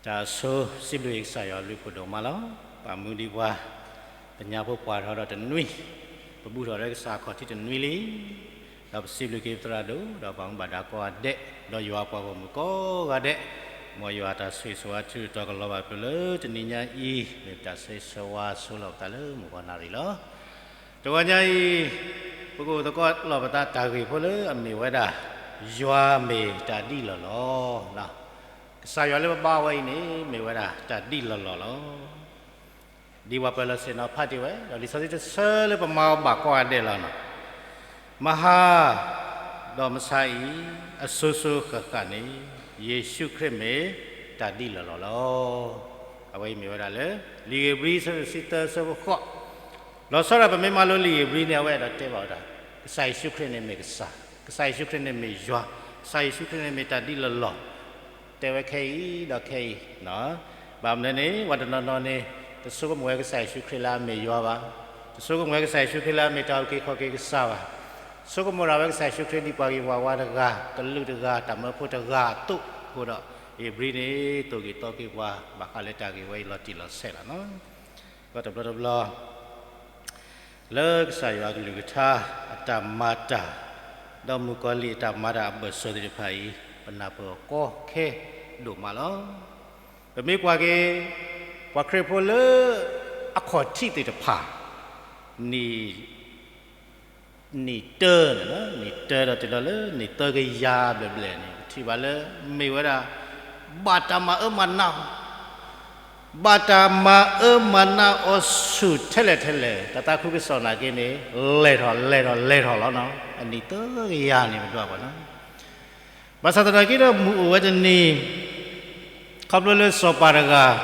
တၢ်ဆိၣ်ဂ့ၤစံးဘျုးကစၢ်ယွၤအဘျုးဒိၣ်မးလီၤ. ပာ်မူဒံးပှၤ ပညါဖိပှၢ်ထီၣ်ဒီးတနွံ, ပဘူၣ်ထီၣ်ဒီးကစၢ်ခီၣ်ထံးတနွံလံ. ဒီးပစံးဘျုးက့ၤပသရၣ်ဒိၣ် ဒီးပှၤမူဘၣ်ဒါကိးဂၤဒဲး, ဒီးယွၤပှၤဂီၢ်မုၢ်ကိးဂၤဒဲး, မ်ယွၤတၢ်ဆိၣ်ဂ့ၤဆိၣ်ဝါထုးထီၣ်ကလီၤဘၣ်ဖုးလၢတနံၤညါအံၤ, မ့ၢ်ပတၢ်ဆိၣ်ဂ့ၤဆိၣ်ဝါဆိလီၤပသးလၢမုၢ်ဂီၤနၣ်ရံၣ်လီၤ. တဂီၤညါအံၤ, ပကအိၣ်သကိးလီၤပသးတၢ်ဂ့ၢ်ဖိလၢအမ့ၢ်ဝဲဒၣ်, ယွၤမ့ၢ်တၢ်ဒ်လီၢ်လီၢ်. ကစၢ်ယွၤလၢပဘါဝဲအံၤန့ၣ် မ့ၢ်ဝဲဒၣ်တၢ်ဒ်လီၢ်လီၢ်လီၤ. ဒ်ပှၤပၢၤလီၢ်ဆ့ၣ်နီၤဖးတ့ၢ်ဝဲ, ဒီးလံာ်စီဆှံတဆၢလၢပမၤအီၤဘၣ်ကိးဂၤဒဲးလီၤ. မဟါ, ဒီးမဆါအံၤ, အစိၤစိၤဃၣ်ဃၣ်န့ၣ်, ယ့ၣ်ၡူးခရံာ်မ့ၢ်တၢ်ဒ်လီၢ်လီၢ်လီၤ. အဝဲအံၤမ့ၢ်ဝဲဒၣ်လၢ လံာ်ဧ့ၤဘြံၤ အဆၢဒိၣ်တဆံသၢ အဆၢဖိဃိး, လီၤဆီဒၣ်ပမ့ၢ်မၤလိလံာ်ဧ့ၤဘြံၤန့ၣ် အဝဲအဲၣ်ဒိးတဲဘၣ်ဝဲဒၣ်, ကစၢ်ယ့ၣ်ၡူးခရံာ်န့ၣ်မ့ၢ်ကစၢ်, ကစၢ်ယ့ၣ်ၡူးခရံာ်န့ၣ်မ့ၢ်ယွၤ, ကစၢ်ယ့ၣ်ၡူးခရံာ်န့ၣ်မ့ၢ်တၢ်ဒ်လီၢ်လီၢ်, တဲဝဲခဲအံၤဒီးခဲအံၤ, ဘၣ်မနုၤန့ၣ် ပှၤတနီၤနီၤန့ၣ်, တဆိကမိၣ်ဝဲကစၢ်ယ့ၣ်ၡူးခရံာ်လၢအမ့ၢ်ယွၤဘၣ်, တဆိကမိၣ်ဝဲကစၢ်ယ့ၣ်ၡူးခရံာ်လၢအမ့ၢ်တၢ်အုၣ်က့ၤခီၣ်က့ၤကစၢ်ဘၣ်, ဆိကမိၣ်ဒၣ်ဝဲကစၢ်ယ့ၣ်ၡူးခရံာ်ဒ်ပှၤဂ့ၤပှၤဝါတဂၤ, ကလုာ်တဂၤ, တၢ်မၢဖိတဂၤအသိးအဃိဒီး, ဧ့ၤဘြံၤန့ၣ် သိၣ်က့ၤသီက့ၤပှၤ ဘၣ်ဃးလၢတၢ်ဂ့ၢ်ဝဲအံၤလီၤတံၢ်လီၤဆဲးလီၤ. တဘျီတဘျီ လၢကစၢ်ယွၤအကလုၢ်ကထါအတၢ်မၤတၢ်, ဒီးမုၣ်ကီၤလံၢ်အတၢ်မၤတၢ်အဘၢၣ်စၢၤသ့ၣ်တဖၣ်အံၤ, ပနၢ်ပၢၢ်အီၤကီခဲဒိၣ်မးလီၤ. ပမ့ၢ်ကွၢ်က့ၤ ပှၤခရံာ်ဖိလၢအခီၣ်ထံးသ့ၣ်တဖၣ်, နံၣ် နံၣ်တၢန့ၣ်, နံၣ်တၢဒီးတုၤလီၤလၢနံၣ်သၢကယၤဘျဲၣ်ဘျဲၣ်န့ၣ် ပထံၣ်ဘၣ်လၢမ့ၢ်ဝဲဒၣ် ဘၣ်တၢ်မၤအၢမၤနး ဘၣ်တၢ်မၤအၢမၤနးအီၤဆူၣ်ထဲလဲၣ်ထဲလဲၣ်, တၢ်သးခုကစီၣ်နာ်က့န့ၣ် လဲၤထီၣ်လဲၤထီၣ်လဲၤထီၣ်လီၤနီၤ. အနံၣ်သၢကယၤန့ၣ် ပဒွးပှၤနီၤ. ဘၣ်ဆၣ်သနာ်က့ဒီး မုၢ်အိၣ်ဝဲတနံၤ ခီဖျိလၢစီၤပၤတဂၤ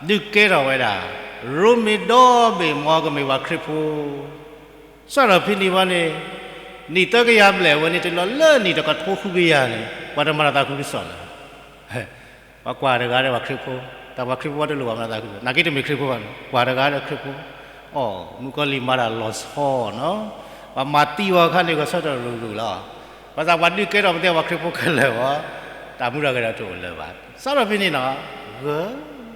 ဒုးကဲထီၣ်ဝဲဒၣ် ရိမ့ၤဒီဘ့ၣ် မ်ကမ့ၢ်ပှၤခရံာ်ဖိ, စးထီၣ်ဖဲန့ၣ်ဝံၤန့ၣ်, နံၣ်သၢကယၤဘျဲၣ်ဝဲန့ၣ် တုၤလီၤလၢနံၣ်တကထိဃုကယၤန့ၣ် ပှၤတမၤတၢ်သးခုကစီၣ်လၢၤ. ပှၤကွၢ်တဂၤဒီးပှၤခရံာ်ဖိ, တၢ်ပှၤခရံာ်ဖိတလိၣ်ဘၣ်မၤတၢ်သးခုကစီၣ်, နာ်က့တမ့ၢ်ခရံာ်ဖိဘၣ်, ကွၢ်တဂၤဒီးခရံာ်ဖိ, အိၣ် မုၣ်ကီၤလံၢ်မၤတၢ်လီၤဆီနီၤ, ပှၤမၤသံဝဲအခါန့ၣ် ဂဲၤဆၢထၢၣ်ရူၤရူၤလီၤ. ဘၣ်ဆၣ်ပှၤဒုးကဲထီၣ်ပသ့ၣ်ပှၤခရံာ်ဖိခဲလၢာ်ဝဲ, တၢ်မူထီၣ်ဂဲၤထီၣ်တအိၣ်လၢၤဘၣ်. စးထီၣ်ဖဲန့ၣ်နီၤ, ဂၢၢ်,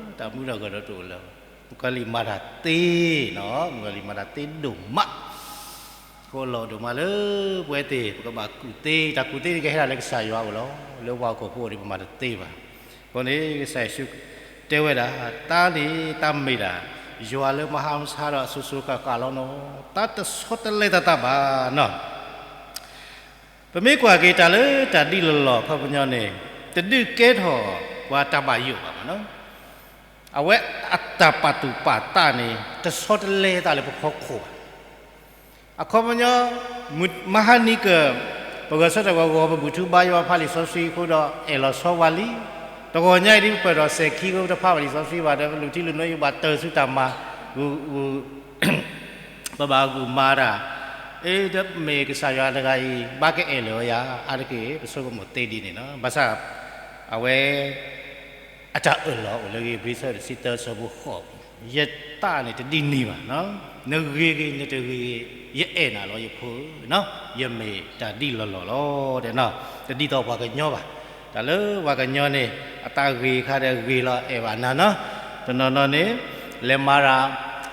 တၢ်မူထီၣ်ဂဲၤထီၣ်တအိၣ်လၢၤဘၣ်. မုၣ်ကီၤလံၢ်မၤတၢ်သ့နီၤ, မုၣ်ကီၤလံၢ်မၤတၢ်သ့ဒိၣ်မး ကိးလီၤဒိၣ်မးလၢပဝဲသ့ၣ် ပကဘၣ်ကူၣ်သ့, တၢ်ကူၣ်သ့န့ၣ်ကဟဲဒၣ်လၢကစၢ်ယွၤအအိၣ်လီၤ. လၢပှၤဟီၣ်ခိၣ်ဖိအအိၣ်န့ၣ် ပမၤတသ့ဘၣ်. အဃိန့ၣ် ကစၢ်ယ့ၣ်ၡူးတဲဝဲဒၣ်, တၢ်န့ၣ်တၢ်မ့ၢ်ဒၣ် ယွၤလၢမၤဟါမဆါဒီးအစိၤစိၤဃၣ်ဃၣ်လီၤနီၤ, တၢ်တဆီတလဲသးသးဘၣ်နီၤ. ပမ့ၢ်ကွၢ်က့ၤတၢ်လၢတၢ်ဒ်လီၢ်လီၢ်အခီပညီန့ၣ်, တဒုးကဲထီၣ်ပှၤတၢ်ဘၣ်ယိၣ်ဘၣ်မးနီၤ. အဝဲအတၢ်ပာ်သူၣ်ပာ်သးန့ၣ် တဆီတလဲသးလၢပဖီခိၣ်ဘၣ်. အခီပညီ, မဟါနံၤကၢၢ်, ပဂဲၤဆၢထၢၣ်ဂီၤဂီၤ ပဘူၣ်ထူဘါယွၤ ဖးလံာ်စီဆှံအဃိဒီး အဲၣ်လီၤဆီဝဲလံ. တဂီၤညါအံၤဒ်ပပၢၢ်ထီၣ်စဲၤခံအဃိ ပတဖးဘၣ်လံာ်စီဆှံဘၣ်ဒီး ပလူၢ်ထံလူၢ်နိယဘၣ်တၢၢ်ဆူတၢ်မၤ, ဂုၤ, ဂုၤ ပဘၣ်ဂုာ်မၤတၢ်, အ့ ဒီးမ့ၢ်ကစၢ်ယွၤတဂၤအံၤ ဘၣ်ကအဲၣ်လၢာ်ဝဲယၤ, အါတက့ၢ် ပဆိကမိၣ်သ့ဒ်န့ၣ်နီၤ. ဘၣ်ဆၣ် အဝဲ အတၢ်အၢၣ်လီၤအိၣ်လၢဧ့ၤဘြံၤ အဆၢဒိၣ်တဆံသၢ အဆၢဖိဃိး, ယသးန့ၣ်တဒ်န့ၣ်ဘၣ်, နဂ့ၤဂ့ၤနတဂ့ၤဂ့ၤ, ယအဲၣ်နၤလီၤယဖိဧၢ, ယမ့ၢ်တၢ်ဒ်လီၢ်လီၢ်လီၤ တဲနီၤ. တဒ်သိးပှၤကညီဘၣ်. တၢ်လၢပှၤကညီန့ၣ် အသးဂ့ၤခါဒီးဂ့ၤလီၤ အဲၣ်ဘၣ်နၤနီၤ. တနီၤနီၤန့ၣ် လဲၤမၤတၢ်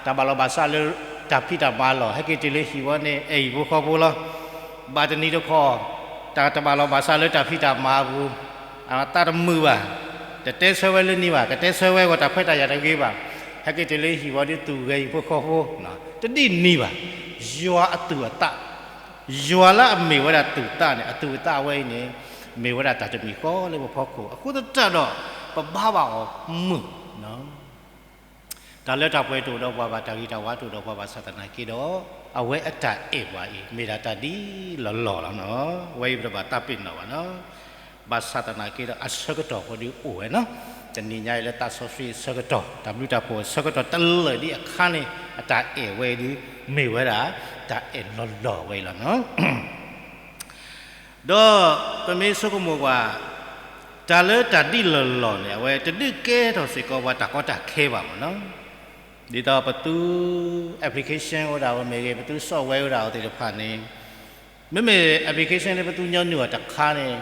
တၢ်ဘၣ်လီၤဘၣ်စးလၢတၢ်ဖံးတၢ်မၤအလီၢ် ဟဲက့ၤတုၤလၢဟံၣ်ဝဲန့ၣ် အဲၣ်ဟံၣ်ဖိဃီဖိလီၤ. ဘၣ်တနံၤတခီ တၢ်တဘၣ်လီၤဘၣ်စးလၢတၢ်ဖံးတၢ်မၤအပူၤ, အသးတမုာ်ဘၣ်, တတဲဆၢဝဲလၢနံၤဘၣ်, ကတဲဆၢဝဲဂီၤတၢ်ခွဲးတၢ်ယာ်တဂ့ၤဘၣ်, ဟဲက့ၤတုၤလၢဟံၣ်ဝဲဒီးသူၣ်ဂဲၤဟံၣ်ဖိဃီဖိ, တဒ်န့ၣ်ဘၣ်. ယွၤအသူၣ်အသး, ယွၤလၢအမ့ၢ်ဝဲဒၣ်သူၣ်သးန့ၣ် အသူၣ်အသးအဝဲအံၤန့ၣ် မ့ၢ်ဝဲဒၣ်တၢ်တမံၤဃီလၢပဖီခိၣ် အဃိသတးဒီး ပဘါဘၣ်အီၤမုာ် တၢ်လၢတၢ်ပှဲၤတအိၣ်ဒီးပှၤဘၣ်တၢ်ဂ့ၤတၢ်ဝါတအိၣ်ဒီးပှၤဘၣ်ဆၣ်သနာ်က့ဒီး အဝဲအတၢ်အဲၣ်ပှၤအံၤ မ့ၢ်ဒၣ်တၢ်ဒ်လီၢ်လီၢ်လီၤနီၤ. အဝဲအံၤပတဘၣ်သးပ့ၤနီၣ်ဘၣ်နီၤ. ဘၣ်ဆၣ်သနာ်က့ဒီးအဆၢကတီၢ်ဖိဒုးအိၣ်ဝဲနီၤ. တနံၤညါအံၤလၢသးစီဆှံအဆၢကတီၢ် တၢ်ဘျုးတၢ်ဖှိၣ်အဆၢကတီၢ်တလၢာ်ဒံးအခါန့ၣ် အတၢ်အဲၣ်ဝဲအံၤဒုး မ့ၢ်ဝဲဒၣ် တၢ်အဲၣ်လီၤလီၢ်ဝဲအံၤလီၤနီၤ. ဒီးပမ့ၢ်ဆိကမိၣ်ကွၢ် တၢ်လၢတၢ်ဒ်လီၢ်လီၢ်န့ၣ် အဝဲတဒုးကဲထီၣ်စ့ၢ်ကီးပှၤတၢ်ကီတၢ်ခဲဘၣ်မ့ၢ်နီၤ. ဒ်သိးပသူ application အိၣ်ဒၣ်အီၤမ့ၢ်ဂ့ၤ ပသူ software အိၣ်ဒၣ်အီၤသ့ၣ်တဖၣ်န့ၣ် မ့မ့ၢ် application လၢပသူညီနုၢ်အီၤတခါန့ၣ်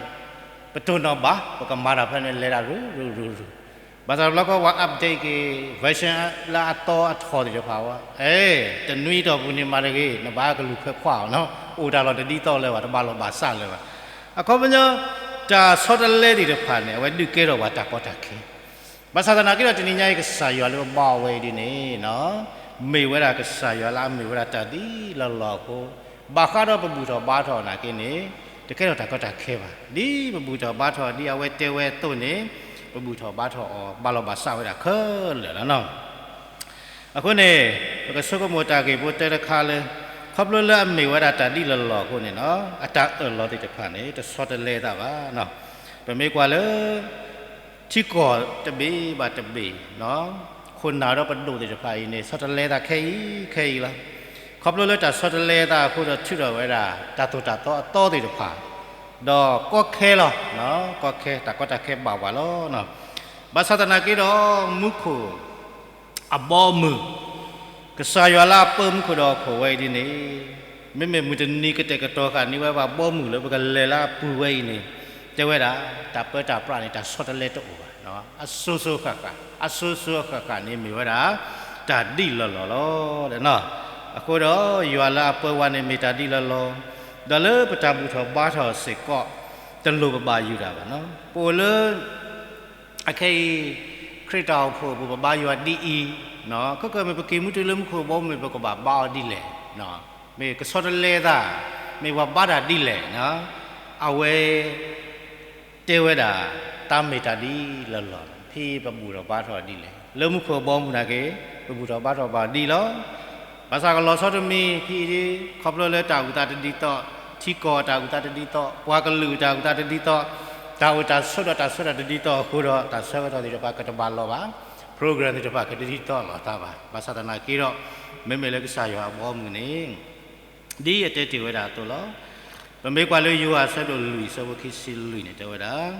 ပတိၢ်နီၣ်ဘၣ် ပကမၤတၢ်ဖဲန့ၣ် လဲၤတၢ်ရူၤရူၤရူၤရူၤ ဘၣ်ဆၣ်တဘျီဃီပှၤ update က့ၤ version လၢအသီအထီသ့ၣ်တဖၣ်ဝဲ, အဲ, တနွံအတီၢ်ပူၤန့ၣ်မၤတဂ့ၤ, နဘၣ်ကလူၤခွဲးခွါအီၤနီၤ, အိၣ်တၢ်လီၢ်တဒ်သိးလၢၤဘၣ်, တဘၣ်လီၢ်ဘၣ်စးလၢၤဘၣ်. အခီပညီ တၢ်ဆီတလဲသ့ၣ်တဖၣ်န့ၣ် အဝဲဒုးကဲထီၣ်ပှၤတၢ်ကီတၢ်ခဲ ဘၣ်ဆၣ်သနာ်က့ဒီး တနံၤညါအံၤ ကစၢ်ယွၤလၢပဘါအီၤဝဲအံၤဒ်န့ၣ်, မ့ၢ်ဝဲဒၣ်ကစၢ်ယွၤလၢအမ့ၢ်ဝဲဒၣ်တၢ်ဒ်လီၢ်လီၢ်အဃိ, ဘၣ်ဃးဒီးပဘူၣ်ထီၣ်ဘါထီၣ်နာ်က့န့ၣ်, တကဲထီၣ်တၢ်ကီတၢ်ခဲဘၣ်. ဒ်ပဘူၣ်ထီၣ်ဘါထီၣ်ဒ်အဝဲတဲဝဲအသိးန့ၣ်, ပဘူၣ်ထီၣ်ဘါထီၣ်အီၤ ဘၣ်လီၢ်ဘၣ်စးဝဲဒၣ်ခဲလၢာ်လီၤနီၤ. အဃိန့ၣ်, ပကဆိကမိၣ်တၢ်ဂ့ၢ်ဖိတၢတခါလၢ, ခီဖျိလၢအမ့ၢ်ဝဲဒၣ်တၢ်ဒ်လီၢ်လီၢ်အဃိန့ၣ်နီၤ, အတၢ်အၢၣ်လီၤသ့ၣ်တဖၣ်န့ၣ် တဆီတလဲသးဘၣ်. ပမ့ၢ်ကွၢ်လၢ ထံကီၢ်တဘ့ၣ်ဘၣ်တဘ့ၣ်, ခိၣ်နၢ်ဒီးပဒိၣ်သ့ၣ်တဖၣ်အံၤန့ၣ် ဆီတလဲသးခဲအံၤခဲအံၤလီၤ. ခီဖျိလၢတၢ်ဆီတလဲသးအဃိဒီး ထုးထီၣ်ဝဲဒၣ် တၢ်သိၣ်တၢ်သီအသီသ့ၣ်တဖၣ်, ဒီးကီခဲလီၤ, ကီခဲ တၢ်ကီတၢ်ခဲဘၣ်ဝဲလီၤ. ဘၣ်ဆၣ်သနာ်က့ဒီး မူခိၣ် အဘီအမုၢ်, ကစၢ်ယွၤလၢအပၢမူခိၣ်ဒီးဟီၣ်ခိၣ်ဝဲအံၤဒ်န့ၣ်, မ့မ့ၢ်မုၢ်တနံၤကတဲာ်ကတီၤဃာ်န့ၢ်ဝဲပှၤဘီမုၢ်လၢ ပကလဲၤလၢအပူၤဝဲအံၤန့ၣ်, တဲဝဲဒၣ်, တၢ်ပၢတၢ်ပြးန့ၣ် တၢ်ဆီတလဲတအိၣ်ဘၣ်. အစိၤစိၤအဃၣ်ဃၣ်, အစိၤစိၤအဃၣ်ဃၣ်န့ၣ်မ့ၢ်ဝဲဒၣ် တၢ်ဒ်လီၢ်လီၢ်လီၤ. အဃိဒီး ယွၤလၢအပၢဝဲန့ၣ်မ့ၢ်တၢ်ဒ်လီၢ်လီၢ်, ဒီးလၢပတၢ်ဘူၣ်ထီၣ်ဘါထီၣ်စ့ၢ်ကီး တလိၣ်ပဘၣ်ယုၢ်တၢ်ဘၣ်နီၤ. ပအိၣ်လၢ အခဲအံၤ ခရံာ်တၢ်အိၣ်ဖှိၣ်အပူၤ ပဘါယွၤဒ်အံၤ, ခဲကမ့ၢ်ပက့ၤမူတုၤလၢမူခိၣ်ဘီမုၢ် ပကဘၣ်ဘါအီၤဒ်လဲၣ်, မ့ၢ်ကဆီတလဲသး, မ့ၢ်ပှၤဘါတၢ်ဒ်လဲၣ်, အဝဲ တဲဝဲဒၣ်, တၢ်မ့ၢ်တၢ်ဒ်လီၢ်လီၢ် ဖဲပဘူၣ်ထီၣ်ဘါထီၣ်ဒ်လဲၣ်, လၢမူခိၣ်ဘီမုၢ်နာ်က့ ပဘူၣ်ထီၣ်ဘါထီၣ်ဘၣ်ဒ်လီၤ. ဘၣ်ဆၣ်ကလီၤဆီတမံၤ ဖဲအံၤဒ် ခီဖျိလၢတၢ်အုၣ်သးတဒ်သိး, ထံကီၢ်တၢ်အုၣ်သးတဒ်သိး, ပှၤကလုာ်တၢ်အုၣ်သးတဒ်သိး, တၢ်အိၣ်တၢ်ဆိးဒီးတၢ်ဆၢကတီၢ်တဒ်သိးအဃိဒီး တၢ်ဆၢကတီၢ်သ့ၣ်တဖၣ်ကတဘၣ်လီၤဘၣ်, program သ့ၣ်တဖၣ်ကတဒ်သိးလိာ်သးဘၣ်. ဘၣ်ဆၣ်သနာ်က့ဒီး မ့မ့ၢ်လၢကစၢ်ယွၤအဘီအမုၢ်န့ၣ် ဒ်အတဲတ့ၢ်ဝဲဒၣ်အသိးလီၤ. ပမ့ၢ်ကွၢ်လၢယိၤဟၣ်အဆၢဒိၣ်လွံၢ် အဆၢဖိခံဆံလွံၢ်န့ၣ် တဲဝဲဒၣ်,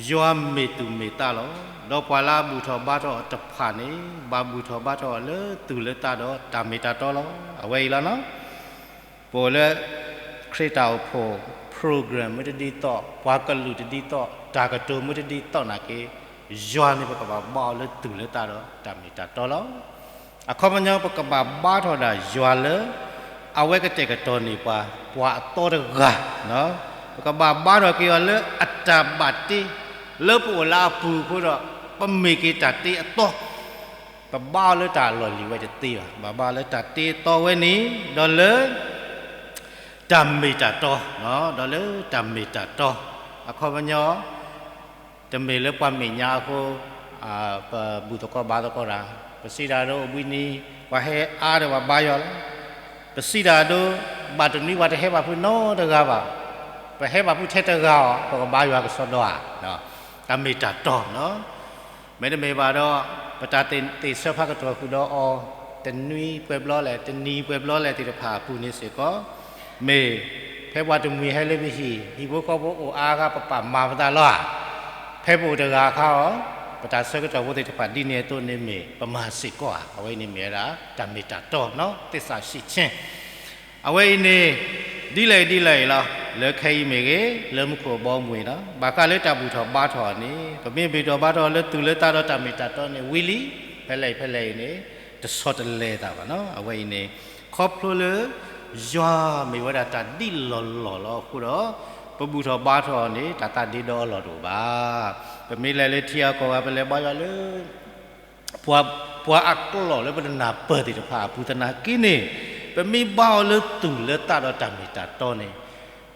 ယွၤမ့ၢ်သူၣ်မ့ၢ်သးလီၤ. ဒီးပှၤလၢအဘူၣ်ထီၣ်ဘါထီၣ်အီၤတဖၣ်န့ၣ် ဘၣ်ဘူၣ်ထီၣ်ဘါထီၣ်အီၤလၢသူၣ်လၢသးဒီးတၢ်မ့ၢ်တၢ်တီလီၤ. အဝဲအံၤလီၤနီၤ. ပအိၣ်လၢ ခရံာ်တၢ်အိၣ်ဖှိၣ် program မ့ၢ်တဒ်သိး, ပှၤကလုာ်တဒ်သိး, တၢ်ကတိၤမ့ၢ်တဒ်သိးနာ်က့, ယွၤန့ၣ်ပကဘၣ်ဘါအီၤလၢသူၣ်လၢသးဒီးတၢ်မ့ၢ်တၢ်တီလီၤ. အခီပညီ ပကဘၣ်ဘါထီၣ်ဒၣ်ယွၤလၢ အဝဲကတဲာ်ကတီၤန့ၢ်ပှၤ ပှၤအသီတဂၤ, ပကဘၣ်ဘါထီၣ်က့ၤအီၤလၢအတၢ်ဘၣ်တ့, လၢပအိၣ်လၢအပူၤအဃိဒီး ပမ့ၢ်က့ၤတၢ်တ့အသီ, ပဘါအီၤလၢတၢ်လီၢ်လံၤဝဲတသ့ဘၣ်, ဘၣ်ဘါအီၤလၢတၢ်တ့အသီဝဲန့ၣ်, ဒီးလၢ တၢ်မ့ၢ်တၢ်တီ, ဒီးလၢတၢ်မ့ၢ်တၢ်တီ, အခီပညီ တမ့ၢ်လၢပှၤမဲာ်ညါအဃိ, ပဘူၣ်သကိးဘါသကိးတၢ်, ပစံးတၢ်ဒိ အိၣ်ဘှံးနံၤ ပှၤဟဲအါဒီးပှၤဘါယွၤလီၤ. ပစံးတၢ်ဒိ ဘၣ်တနွံပှၤတဟဲဘၣ်ဖုနီတဂၤဘၣ်, ပဟဲဘၣ်ဖုထဲတဂၤအီၤ ပကဘါယွၤကစီဒီဧါ, တၢ်မ့ၢ်တၢ်တီနီၤ. မ့တမ့ၢ်ဘၣ်ဒီး ပတၢ်သ့ၣ်သ့ၣ်ဆၢဖးကတီၢ်ဃုာ်ဒီးအီၤ, တနွံပှဲၤဘျီလဲၣ်, တနံၤပှဲၤဘျီလဲၣ်သ့ၣ်တဖၣ်အပူၤန့ၣ်စ့ၢ်ကီး, မ့ၢ်ဖဲပှၤတမှံၤဟဲလၢပဟံၣ်, ဟံၣ်ဖိဃီဖိအိၣ်အါဂၤ ပပာ်မၤပသးလီၤဧါ. ဖဲပအိၣ်တဂၤအခါအီၤ, ပတၢ်ဆၢကတီၢ်ဖိသ့ၣ်တဖၣ်ဒ်န့ၣ်အသိးန့ၣ်မ့ၢ်ပမၤစ့ၢ်ကီးဧါ. အဝဲအံၤန့ၣ်မ့ၢ်ဝဲဒၣ် တၢ်မ့ၢ်တၢ်တီနီၤ, သစ္စာရှိခြင်း. အဝဲအံၤန့ၣ် ဒ်လဲၣ်ဒ်လဲၣ်အံၤလီၤ. လၢခဲအံၤမ့ၢ်ဂ့ၤ, လၢမူခိၣ်အဘီအမုၢ်အံၤနီၤ, ဘၣ်ဃးလၢတၢ်ဘူၣ်ထီၣ်ဘါထီၣ်န့ၣ် ပမ့ၢ်ဘူၣ်ထီၣ်ဘါထီၣ်လၢသူၣ်လၢသးဒီးတၢ်မ့ၢ်တၢ်တီန့ၣ် ဝံၤလံ, ဖဲလဲၣ်ဖဲလဲၣ်အံၤန့ၣ် တဆီတလဲသးဘၣ်နီၤ. အဝဲအံၤန့ၣ် ခီဖျိလၢ ယွၤမ့ၢ်ဝဲဒၣ်တၢ်ဒ်လီၢ်လီၢ်လီၤအဃိဒီး ပဘူၣ်ထီၣ်ဘါထီၣ်န့ၣ် တၢ်သးဒ့ဒီအလီၢ်တအိၣ်ဘၣ်. ပမ့ၢ်လဲၤလၢထံအကီၢ်ဂၤ ပလဲၤဘါယွၤလၢ ပှၤအကျိာ်လၢပတနၢ်ပၢၢ်သ့ၣ်တဖၣ်အပူၤသနာ်က့န့ၣ်, ပမ့ၢ်ဘါအီၤလၢသူၣ်လၢသးဒီးတၢ်မ့ၢ်တၢ်တီန့ၣ်,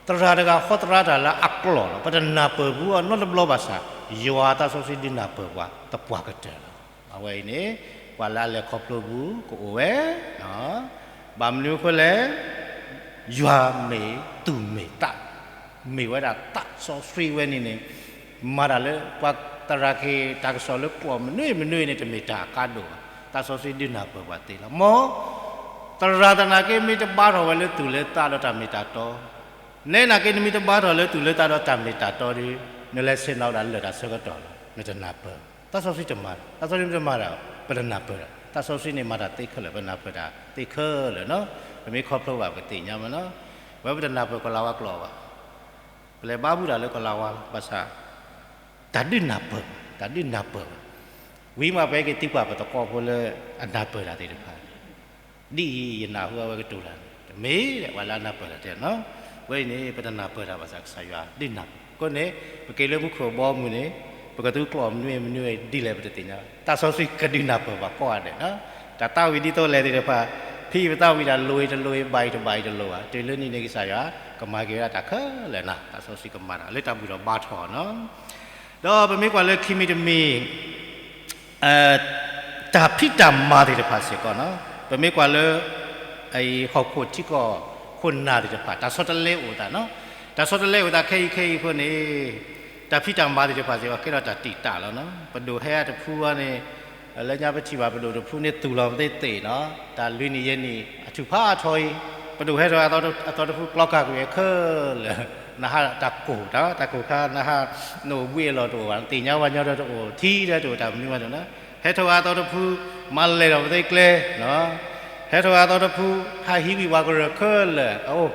သရၣ်တဂၤဃီသရၣ်တၢ်လၢအကျိာ်လီၤ. ပတနၢ်ပၢၢ်ဘူးအီၤနီတဘျီဘၣ်ဆၣ်, ယွၤသးစီဆှံဒုးနၢ်ပၢၢ်ပှၤသပှၢ်ကတၢၢ်လီၤ. အဝဲအံၤန့ၣ် ပှၤလၢအလဲၤခီဖျိဘူးကအိၣ်ဝဲ ဘၣ်မနုၤအဃိလဲၣ်, ယွၤမ့ၢ်သူၣ်မ့ၢ်သး, မ့ၢ်ဝဲဒၣ်သးစီဆှံဝဲန့ၣ်န့ၣ်, မၤတၢ်လၢ ပှၤသရၣ်က့ၤတၢ်ကစီၣ်လၢကျိာ်မနုၤမနုၤန့ၣ် တမ့ၢ်တၢ်အကါဒိၣ်ဘၣ်. သးစီဆှံဒုးနၢ်ပၢၢ်ပှၤသ့လီၤ. မ်သရၣ်သနာ်က့ မ့ၢ်တဘါထီၣ်ဝဲလၢသူၣ်လၢသးဒီးတၢ်မ့ၢ်တၢ်တီ, နဲနာ်က့ နမ့ၢ်တဘါထီၣ်လၢသူၣ်လၢသးဒီးတၢ်မ့ၢ်တၢ်တီဒီး နလဲၤဆ့ၣ်နီၤဝဲဒၣ်လၢာ်တၢ်ဆၢကတီၢ်လီၤ. နတနၢ်ပၢၢ်, သးစီဆှံတမၤ, သးစီဆှံမ့ၢ်တမၤတၢ် ပတနၢ်ပၢၢ်တၢ်. သးစီဆှံန့ၣ်မၤတၢ်သ့ခဲလၢာ်, ပနၢ်ပၢၢ်တၢ်သ့ခဲလၢာ်, ပနၢ်ပၢၢ်တၢ်သ့ခဲလၢာ်နီၤ. ပမ့ၢ်ခီဖျိဘၣ် ပကသ့ၣ်ညါမးနီၤ. ဝဲပတနၢ်ပၢၢ်ကီၤလၤဝါကျိာ်ဘၣ်. ပလဲၤဘါဘူးတၢ်လၢကီၤလၤဝါလီၤ. ဘၣ်ဆၣ် တၢ်ဒုးနၢ်ပၢၢ်, တၢ်ဒုးနၢ်ပၢၢ်ဘၣ်. ဝံၤမးပဟဲက့ၤသံကွၢ်ပသကိးဖိလၢအနၢ်ပၢၢ်တၢ်သ့ၣ်တဖၣ်, ဒ်အံၤယနၢ်ဟူအဝဲကတိၤတၢ်န့ၣ် တမ့ၢ်ဒၣ်ပှၤလၢအနၢ်ပၢၢ်တၢ်တဲနီၤ, ဝဲအံၤန့ၣ် ပတနၢ်ပၢၢ်တၢ်ဘၣ်ဆၣ်ကစၢ်ယွၤဒုးနၢ်ပၢၢ်, အဃိန့ၣ် ပက့ၤလၢမူခိၣ်အဘီအမုၢ်န့ၣ် ပကသူကျိာ်မနုၤမနုၤဒ်လဲၣ်ပတသ့ၣ်ညါ, သးစီဆှံကဒုးနၢ်ပၢၢ်ပှၤကိးဂၤဒဲးနီၤ, တၢ်သးဝံၣ်ဒ်သိးလဲၣ်သ့ၣ်တဖၣ်, ဖံအံၤပသးဝံၣ်တၢ်လိၤအံၤတလိၤအံၤ ဘၣ်အံၤတဘၣ်အံၤတလိၤဘၣ်, တုၤလၢနံၤန့ၣ်ကစၢ်ယွၤ ကမၤက့ၤဝဲဒၣ်တၢ်ခဲလၢာ်နီၤ, သးစီဆှံကမၤတၢ်လၢတၢ်ဘူၣ်ထီၣ်ဘါထီၣ်နီၤ. ဒီးပမ့ၢ်ကွၢ်လၢခံမံၤတမံၤ တၢ်ဖံးတၢ်မၤသ့ၣ်တဖၣ်စ့ၢ်ကီးနီၤ, ပမ့ၢ်ကွၢ်လၢ ဟီၣ်ခိၣ်ထံကီၢ်ခိၣ်နၢ်သ့ၣ်တဖၣ် တၢ်ဆီတလဲအိၣ်သးနီၤ, တၢ်ဆီတလဲအိၣ်သးခဲအံၤခဲအံၤအဃိန့ၣ် တၢ်ဖံးတၢ်မၤသ့ၣ်တဖၣ်စ့ၢ်ကီး ကဲထီၣ်တၢ်တံာ်တာ်လီၤနီၤ, ပဒိၣ်ဟဲအတဖုအံၤန့ၣ် လၢညါပထံၣ်ဘၣ်ပဒိၣ်တဖုန့ၣ် သူၣ်လီၤပသ့သ့ၣ်နီၤ, တၢ်လွံၢ်နံၣ်ယဲၢ်နံၣ် အထူၣ်ဖးအထီအံၤ, ပဒိၣ်ဟဲထီၣ်အသီတဖုကျီကၢ်ကွံာ်အခၢလၢာ်, နဟးတၢ်ကိၢ်တၢ် တၢ်ကိၢ်ခါ နဟး နအိၣ်ဘှံးအလီၢ်တအိၣ်ဘၣ်, နသ့ၣ်ညါဝဲညီဒီးတအိၣ်, ထံဒီးတအိၣ်တၢ်မနုၤမးနီၤ, ဟဲထီၣ်အသီတဖု မၤလဲၢ်ထီၣ်ပသ့ကျဲ, ဟဲထီၣ်အသီတဖု ဟးဟံးဝံၤပှၤကရၢၢ်ခဲလၢာ်, အအိၣ်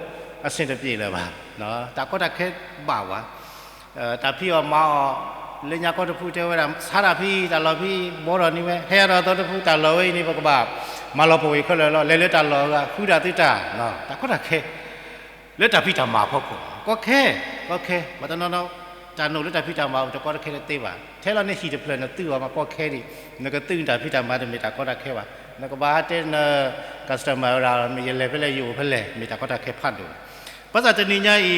အဆင်တပြေလၢၤဘၣ်, တၢ်ကီတၢ်ခဲဘၣ်ဝဲ တၢ်ဖံးအီၣ်မၤအီၣ်, လၢညါခီတဖုတဲဝဲဒၣ် ဆါတၢ်ဖံး တၢ်လီၢ်ဖံး ဘှီထီၣ်န့ၢ်ဝဲ, ဟဲအသီတဖု တၢ်လီၢ်ဝဲအံၤန့ၣ် ပကဘၣ်မၤလီၤပဝ့ၢ်ခဲလၢာ်လီၤ, လဲၤလၢတၢ်လီၢ်အဂၤ ဃုတၢ်သုတၢ်, တၢ်ကီတၢ်ခဲ လၢတၢ်ဖံးတၢ်မၤအဖီခိၣ်, ကီခဲ, ကီခဲ, ပှၤတနီၤနီၤ တၢ်နိၣ်လၢတၢ်ဖံးတၢ်မၤအပူၤ တကီတခဲတသ့ဘၣ်, ထဲလီၤန့ၣ်ဟံၣ်တဖျၢၣ်နသုအီၤမး ကီခဲဒံး, နကသုနတၢ်ဖံးတၢ်မၤတမ့ၢ်တၢ်ကီတၢ်ခဲဘၣ်, နကဘၣ်တဲန customer ဝဲဒၣ် မ့ၢ်ယလဲၤဖဲလဲၣ်ယအိၣ်ဖဲလဲၣ် မ့ၢ်တၢ်ကီတၢ်ခဲဖးဒိၣ် ဘၣ်ဆၣ်တနံၤညါအံၤ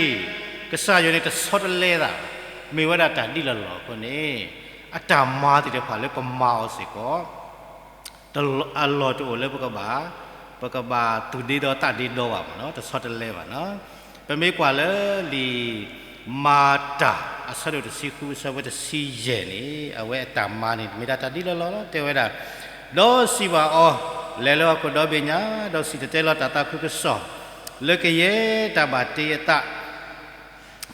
ကစၢ်ယွၤန့ၣ်တဆီတလဲသး, မ့ၢ်ဝဲဒၣ်တၢ်ဒ်လီၢ်လီၢ်အဃိန့ၣ်, အတၢ်မၤသ့ၣ်တဖၣ်လၢပမၤအီၤစ့ၢ်ကီး, အလီၢ်တအိၣ်လၢပကဘၣ်, ပကဘၣ်သူၣ်ဒ့ဒီသးဒ့ဒီဘၣ်မးနီၤ, တဆီတလဲဘၣ်နီၤ. ပမ့ၢ်ကွၢ်လၢလံာ်မၤတၢ်အဆၢဒိၣ်တဆံဃုအဆၢဖိတဆံယဲၢ်န့ၣ်, အဝဲအတၢ်မၤန့ၣ် မ့ၢ်ဒၣ်တၢ်ဒ်လီၢ်လီၢ်လီၤ တဲဝဲဒၣ်, ဒီးစံးဘၣ်အီၤ, လဲၤလၢဟီၣ်ခိၣ်ဒီဘ့ၣ်ညါ, ဒီးစံၣ်တဲၤတဲလီၤတၢ်သးခုကစီၣ်, လၢကယဲၢ်တၢ်ဘၣ်တ့အသး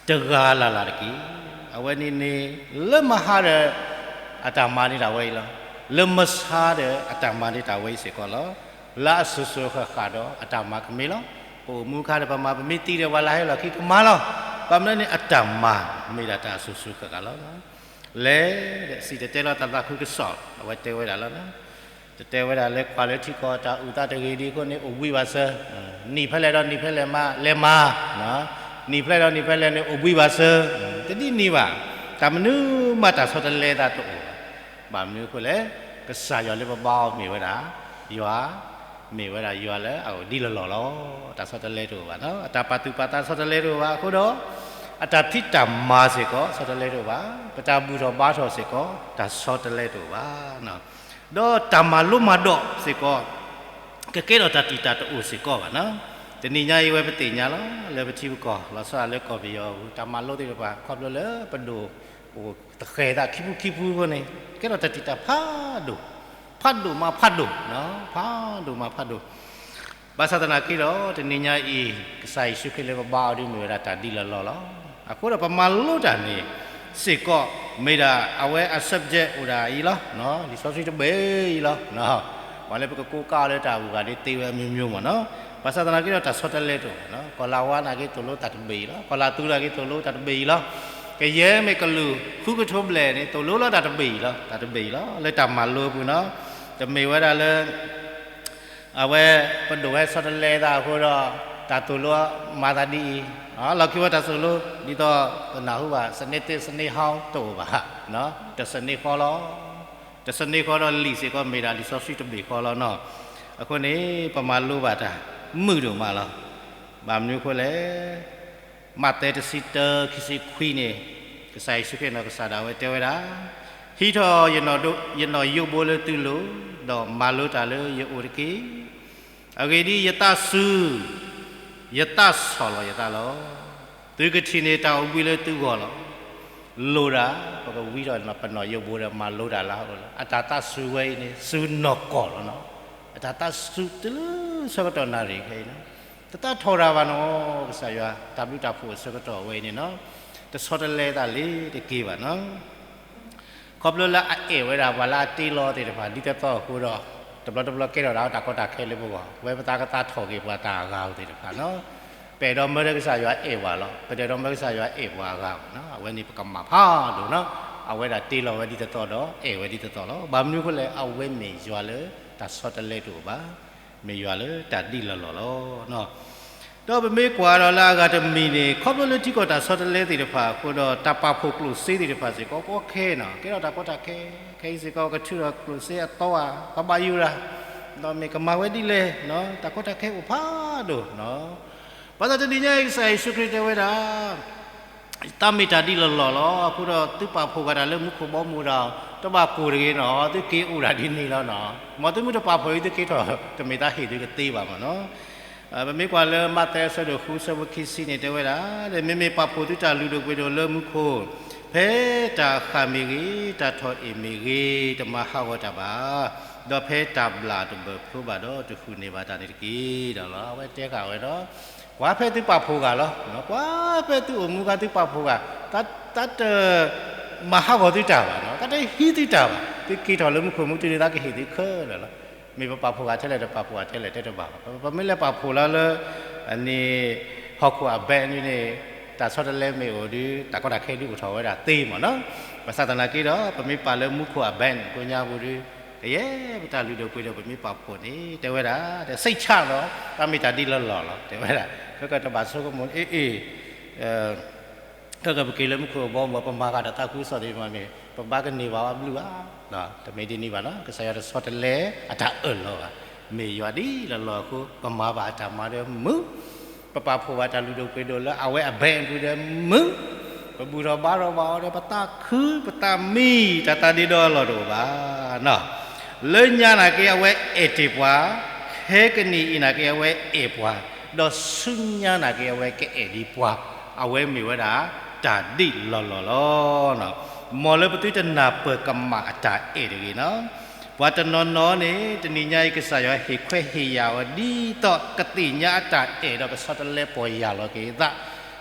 တဂၤလၢ်လၢ်တက့ၢ်. အဝဲန့ၣ်န့ၣ် လၢမဟါဒီး အတၢ်မၤန့ၢ်တၢ်ဝဲအံၤလီၤ. လၢမဆါဒီး အတၢ်မၤန့ၢ်တၢ်ဝဲအံၤစ့ၢ်ကီးလီၤ. လၢအစိၤစိၤဃၣ်ဃၣ်ဒီး အတၢ်မၤကမ့ၢ်လီၤ. ပအိၣ်မူအခါဒီး ပမၤပမ့ၢ်သံဒီး ပှၤလၢဟဲလီၢ်ခံကမၤလီၤ. ဘၣ်မနုၤန့ၣ် အတၢ်မၤမ့ၢ်ဒၣ်တၢ်အစိၤစိၤဃၣ်ဃၣ်လီၤ. လဲၤဒီး စံၣ်တဲၤတဲလီၤတၢ်သးခုကစီၣ် အဝဲတဲဝဲဒၣ်လီၤ. တတဲဝဲဒၣ်လၢ ကွၢ်လၢထံကီၢ်တၢ်အုၣ်သးတဂ့ၤဒံးအဃိန့ၣ် အိၣ်ဘှံးဘၣ်စၢၤ, နံၣ်ဖဲလဲၣ်ဒီးနံၣ်ဖဲလဲၣ်မး လဲၤမၤ, နံၣ်ဖဲလဲၣ်ဒီးနံၣ်ဖဲလဲၣ်န့ၣ် အိၣ်ဘှံးဘၣ်စၢၤ, တဒ်န့ၣ်ဘၣ်, တၢ်မနုၤမးတၢ်ဆီတလဲသးတအိၣ်ဘၣ်. ဘၣ်မနုၤအဃိလဲၣ်, ကစၢ်ယွၤလၢပဘါအီၤမ့ၢ်ဝဲဒၣ် ယွၤ, မ့ၢ်ဝဲဒၣ်ယွၤလၢအအိၣ်ဒ်လီၢ်လီၢ်လီၤ. တၢ်ဆီတလဲတအိၣ်ဘၣ်နီၤ, အတၢ်ပာ်သူၣ်ပာ်သးဆီတလဲတအိၣ်ဘၣ်အဃိဒီး အတၢ်ဖံးတၢ်မၤစ့ၢ်ကီး ဆီတလဲတအိၣ်ဘၣ်, ပတၢ်ဘူၣ်ထီၣ်ဘါထီၣ်စ့ၢ်ကီး တၢ်ဆီတလဲတအိၣ်ဘၣ်. ဒီးတၢ်မၤလိမၤဒိးစ့ၢ်ကီး ကကဲထီၣ်တၢ်တံာ်တာ်တအိၣ်စ့ၢ်ကီးဘၣ်နီၤ. တနံၤညါအံၤဝဲပသ့ၣ်ညါလီၤ လၢပထံပကီၢ် လီၤဆီဒၣ်လၢကီၢ်ပယီၤအပူၤ တၢ်မၤလိသ့ၣ်တဖၣ် ခီဖျိလၢပဒိၣ်အိၣ်တဃဲၤသးခံဖုခံဖုအဃိန့ၣ် ကဲထီၣ်တၢ်တံာ်တာ်ဖးဒိၣ်, ဖးဒိၣ်မးဖးဒိၣ်, ဖးဒိၣ်မးဖးဒိၣ်. ဘၣ်ဆၣ်သနာ်က့ဒီး တနံၤညါအံၤ ကစၢ်ယ့ၣ်ၡူးခရံာ်လၢပဘါအီၤဒ်မ့ၢ်ဝဲဒၣ်တၢ်ဒ်လီၢ်လီၢ်လီၤ. အဃိဒီးပမၤလိတၢ်န့ၣ်စ့ၢ်ကီး မ့ၢ်ဒၣ်အဝဲအ subject အိၣ်ဒၣ်အံၤလီၤ. လံာ်စီဆှံတဘ့ၣ်အံၤလီၤ. ပှၤလၢပကကိးကါအီၤလၢတၢ်အဂုၤအဂၤဒ်သ့ဝဲအမျိုးမျိုးမးနီၤ. ဘၣ်ဆၣ်သနာ်က့ဒီးတၢ်ဆီတလဲတအိၣ်ဘၣ်နီၤ. ကီၢ်လၤဝါနာ်က့သိၣ်လိတၢ်တဘ့ၣ်အံၤလီၤ. ကီၢ်လၤသူနာ်က့သိၣ်လိတၢ်တဘ့ၣ်အံၤလီၤ. ကယဲၢ်မ့ၢ်ကလုာ်ဃုကထိဘျဲၣ်န့ၣ် သိၣ်လိလီၤတၢ်တဘ့ၣ်အံၤလီၤ. တၢ်တဘ့ၣ်အံၤလီၤ. လၢတၢ်မၤလိအပူၤနီၤ တမ့ၢ်ဝဲဒၣ်လၢ အဝဲပဒိၣ်ဟဲဆီတလဲသးအဃိဒီး တၢ်သိၣ်လိမၤသးဒ်အံၤ, လီၢ်ခံဝဲတၢ်သိၣ်လိ ဒ်သိးပနၢ်ဟူဘၣ် စနေသစ် စနေဟောင်း တအိၣ်ဘၣ်, တစနေဃီလီၤ. တစနေဃီဒီးလံာ်စ့ၢ်ကီးမ့ၢ်ဒၣ်လံာ်စီဆှံတဘ့ၣ်ဃီလီၤနီၤ. အဃိန့ၣ် ပမၤလိဘၣ်တၢ်မုာ်ဒိၣ်မးလီၤ. ဘၣ်မနုၤအဃိလဲၣ် မးသဲတဆံတၢ ခံဆံခွံန့ၣ် ကစၢ်ယ့ၣ်ၡူးခရံာ်နီၢ်ကစၢ်ဒၣ်ဝဲတဲဝဲဒၣ်, ဟံးထီၣ်ယနီၣ်ယိးဘိလၢသုလိၤ, ဒီးမၤလိတၢ်လၢယအိၣ်တက့ၢ်. အဂ့ၢ်ဒ်အံၤ, ယသးစူၤ, ယသးဆီၣ်လီၤယသးလီၤ. သုကထံၣ်န့ၢ်တၢ်အိၣ်ဘှံးလၢသုဂီၢ်လီၤ. လိၣ်ဒၣ် ပကဝံထီၣ်ပနီၣ်ယိးဘိဒီးမၤလိတၢ်လၢအအိၣ်လီၤ. အတၢ်သးစူၤဝဲအံၤန့ၣ် စူၤနီၢ်ကီၢ်လီၤနီၤ. အတၢ်သးစူၤတုၤလၢဆၢကတီၢ်နၣ်ရံၣ်ခဲအံၤနီၤ တသးထီၣ်တၢ်ဘၣ်နီၤ, ကစၢ်ယွၤ တၢ်ဘျုးတၢ်ဖှိၣ်အဆၢကတီၢ်ဝဲအံၤန့ၣ်နီၤ, တဆီတလဲသးလၢၤတက့ၢ်ဘၣ်နီၤ. ခီဖျိလၢအအဲၣ်ဝဲဒၣ်ပှၤလၢအတ့လီၤသ့ၣ်တဖၣ် ဒ်သိးသိးအဃိဒီး တဘျီတဘျီကဲထီၣ်ဒၣ်တၢ်ကီတၢ်ခဲလၢပဂီၢ်, ဝဲပသးကသးထီၣ်က့ၤပှၤတၢ်အဂၤဧိၤသ့ၣ်တဖၣ်နီၤ. ပအဲၣ်ဒိးမၢလၢကစၢ်ယွၤအဲၣ်ပှၤလီၤ, ပတအဲၣ်ဒိးမၢကစၢ်ယွၤအဲၣ်ပှၤအဂၤဘၣ်နီၤ. အဝဲန့ၣ်ပကမၤဖးဒိၣ်နီၤ. အဝဲဒၣ်တ့လီၤဝဲဒ်သိးသိးဒီး အဲၣ်ဝဲဒ်သိးသိးလီၤ. ဘၣ်မနုၤအဃိလဲၣ်, အဝဲမ့ၢ်ယွၤလၢတၢ်ဆီတလဲတအိၣ်ဘၣ်, မ့ၢ်ယွၤလၢတၢ်ဒ်လီၢ်လီၢ်လီၤ. ဒီးပမ့ၢ်ကွၢ်ဒီးလၢအဂၤတမံၤန့ၣ် ခီဖျိလၢထံကီၢ်တၢ်ဆီတလဲသ့ၣ်တဖၣ်အဃိဒီး တၢ်ပာ်ဖှိၣ်ကျိၣ်စ့သ့ၣ်တဖၣ်စ့ၢ်ကီး ကီခဲနီၤ, ကဲထီၣ်တၢ်ကီတၢ်ခဲ, ခဲအံၤစ့ၢ်ကီး ကထုးထီၣ်ကျိၣ်စ့အသီဧါ, ကဘၣ်ယိၣ်ရၤ, ဒီးမ့ၢ်ကမၤဝဲဒ်လဲၣ်, တၢ်ကီတၢ်ခဲအိၣ်ဖးဒိၣ်နီၤ. ဘၣ်ဆၣ်တနံၤညါအံၤ ကစၢ်ယ့ၣ်ၡူးခရံာ်တဲဝဲဒၣ် တၢ်မ့ၢ်တၢ်ဒ်လီၢ်လီၢ်လီၤ. အဃိဒီး သုပာ်ဖှိၣ်ဂၤတၢ်လၢမူခိၣ်ဘီမုၢ်ဒီး တဘၣ်ကိၢ်တဂ့ၤနီၤ, သုက့ၤအိၣ်ဒၣ်ဒ်န့ၣ်လီၤနီၤ. မ်သုမ့ၢ်တပာ်ဖှိၣ်အံၤ သုက့ၤထီၣ် တမ့ၢ်တၢ်ဟ့ၣ်သုကသ့ဘၣ်မ့ၢ်နီၤ. ပမ့ၢ်ကွၢ်လၢမးသဲအဆၢဒိၣ်ဃု အဆၢဖိခံဆံန့ၣ် တဲဝဲဒၣ်, မ့မ့ၢ်ပာ်ဖှိၣ်သုတၢ်လုၢ်ဒိၣ်ပှ့ၤဒိၣ်လၢမူခိၣ်, ဖဲတၢ်ဃၢ်မ့ၢ်ဂ့ၤ, တၢ်ထီၣ်အ့ၣ်မ့ၢ်ဂ့ၤ, တမၤဟးဂီၤတၢ်ဘၣ်, ဒီးဖဲတၢ်ဘျၣ်တဘၢၣ်ဖျိဘၣ်ဒီး တဟူးန့ၢ်ဘၣ်တၢ်န့ၣ်တက့ၢ်. ဒီးအဝဲတဲဃာ်ဝဲဒီး ကွၢ်ဖဲသုပာ်ဖှိၣ်ဂၤလီၤ. ကွၢ်ဖဲသုအိၣ်မူအခါသုပာ်ဖှိၣ်ဂၤ, တၢ်တ မၤဟးဂီၤသုတၢ်ဘၣ်, တၢ်တဟံးသုတၢ်ဘၣ်, သုက့ၤထီၣ်လၢမူခိၣ်မူတုၤန့ၣ် သးကဟ့ၣ်သုခဲလၢာ်လီၤ. မ့ၢ်ပပာ်ဖှိၣ်ဂၤထဲလဲၣ် တပာ်ဖှိၣ်ဂၤထဲလဲၣ် တဲတဘၣ်ဘၣ်. ပမ့ၢ်လဲၤပာ်ဖှိၣ်လၢလၢ န့ၣ် ဟီၣ်ခိၣ်အဘဲန့ၣ် တၢ်ဆီတလဲမ့ၢ်အိၣ်ဒီး တၢ်ကီတၢ်ခဲဒုးအိၣ်ထီၣ်ဝဲဒၣ်သ့မ့ၢ်နီၤ. ဘၣ်ဆၣ်သနာ်က့ဒီး ပမ့ၢ်ပာ်လၢမူခိၣ်အဘဲကိညါပူၤဒီး ကယဲၢ်ပတၢ်လုၢ်ဒိၣ်ပှ့ၤဒိၣ် ပမ့ၢ်ပာ်ဖှိၣ်န့ၣ် တဲဝဲဒၣ် စိတ်ချလီၤ, တၢ်မ့ၢ်တၢ်ဒ်လီၢ်လီၢ်လီၤ တဲဝဲဒၣ်. ခဲကတဘၣ်ဆိကမိၣ် အ့ၣ်အ့ၣ် ခဲကပက့ၤလၢမူခိၣ်အဘီမုၢ် ပမၤဃာ်တၢ်သးခုကစီၣ်သ့ၣ်တဖၣ်န့ၣ် ပဘၣ်ကန့ၢ်ဘၣ်အီၤဘျုးဧါ. တမ့ၢ်ဒ်န့ၣ်ဘၣ်နီၤ, ကစၢ်ယွၤတဆီတလဲအတၢ်အၢၣ်လီၤဘၣ်. မ့ၢ်ယွၤဒ်လီၢ်လီၢ်အဃိ ပမၤဘၣ်အတၢ်မၤဒီးမုာ်, ပပာ်ဖှိၣ်ဘၣ်တၢ်လုၢ်ဒိၣ်ပှ့ၤဒိၣ်လၢအဝဲအဘဲအပူၤဒီးမုာ်, ပဘူၣ်ထီၣ်ဘါထီၣ်ဘၣ်အီၤဒီး ပသးခု ပသးမံ တၢ်သးဒ့ဒီအလီၢ်တအိၣ်ဘၣ်. လၢညါနာ်က့အဝဲအဲၣ်တ့ၢ်ပှၤ, ခဲကနံၣ်အံၤနာ်က့အဝဲအဲၣ်ပှၤ, ဒီးဆူညါနာ်က့အဝဲကအဲၣ်ဒံးပှၤ, အဝဲမ့ၢ်ဝဲဒၣ်တၢ်ဒ်လီၢ်လီၢ်လီၤ. မ်လၢပသုတနၢ်ပၢၢ်ကမၣ်အတၢ်အဲၣ်တဂ့ၤနီၤ. ပှၤတနီၤနီၤန့ၣ် တနံၤညါအံၤ ကစၢ်ယွၤဟ့ၣ်ခွဲးဟ့ၣ်ယာ်အီၤ ဒ်သိးကသ့ၣ်ညါအတၢ်အဲၣ်ဒီးကဆီတလဲပီၢ်ယၢ်လီၤက့ၤအသး,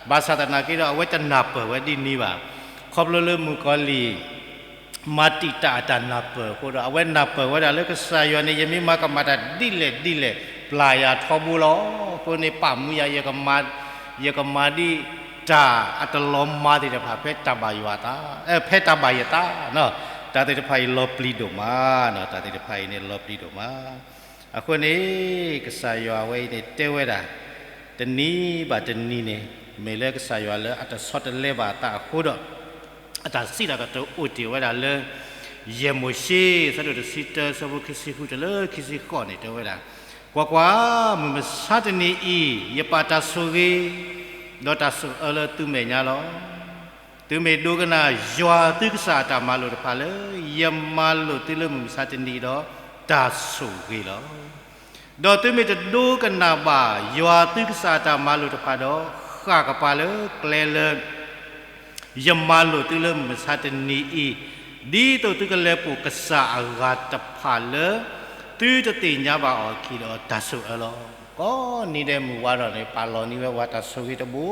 ဘၣ်ဆၣ်သနာ်က့ဒီး အဝဲတနၢ်ပၢၢ်ဝဲဒ်န့ၣ်ဘၣ်. ခီဖျိလၢမုၣ်ကီၤလံၢ် မၤတံာ်တာ်အတၢ်နၢ်ပၢၢ်အဃိဒီး အဝဲနၢ်ပၢၢ်ဝဲဒၣ်လၢကစၢ်ယွၤန့ၣ် ယမ့ၢ်မၤကမၣ်တၢ်ဒ်လဲၣ်ဒ်လဲၣ် ပျၢ်ယၤထီဘိလီၤ. အဃိန့ၣ် ပာ်မူယၤ ယကမၤဒ်တၢ်အတလီၤမၤသ့ၣ်တဖၣ် ဖဲတၢ်ဘၣ်ယွၤအသး, ဖဲတၢ်ဘၣ်ယသး, တၢ်သ့ၣ်တဖၣ်အံၤလီၤပျံၤဒိၣ်မး, တၢ်သ့ၣ်တဖၣ်အံၤန့ၣ်လီၤပျံၤဒိၣ်မး. အဃိန့ၣ် ကစၢ်ယွၤအဝဲအံၤန့ၣ်တဲဝဲဒၣ်, တနံၤဘၣ်တနံၤန့ၣ် မ့ၢ်လၢကစၢ်ယွၤလၢအတဆီတလဲဘၣ်အသးအဃိဒီး အတၢ်စံးတၢ်ကတိၤအိၣ်တ့ၢ်ဝဲဒၣ်လၢ ယဲၢ်မိၤၡ့ အဆၢဒိၣ်တဆံတၢ အဆၢဖိခံဆံဃုတုၤလၢခံဆံဃိးန့ၣ် တဲဝဲဒၣ်, ကွၢ်ကွၢ်, မုၢ်မဆါတနံၤအံၤ ယပာ်တၢ်ဆိၣ်ဂ့ၤ ဒီးတၢ်ဆိၣ်အၢလၢသုမဲာ်ညါလီၤ. သုမ့ၢ်ဒိကနၣ်ယွၤသုကစၢ်အတၢ်မၤလိာ်တဖၣ်လၢ ယမၤလိာ်သုလၢမုၢ်မဆါတနံၤအံၤဒီး တၢ်ဆိၣ်ဂ့ၤလီၤ. ဒီးသုမ့ၢ်တဒိကနၣ်ဘၣ် ယွၤသုကစၢ်အတၢ်မၤလိာ်တဖၣ်ဒီး ဃၣ်ကပၤလၢကျဲလၢ ယမၤလိာ်သုလၢမုၢ်မဆါတနံၤအံၤ, ဒ်သိးသုကလဲၤပိာ်ကစၢ်အဂၤတဖၣ်လၢ သုတသ့ၣ်ညါဘၣ်အီၤအခံဒီးတၢ်ဆိၣ်အၢလီၤ. ကိးနံၤဒဲးမုၢ်ဝါဒီးန့ၣ် ပာ်လီၤန့ၢ်ဝဲပှၤတၢ်ဆိၣ်ဂ့ၤတဘိ,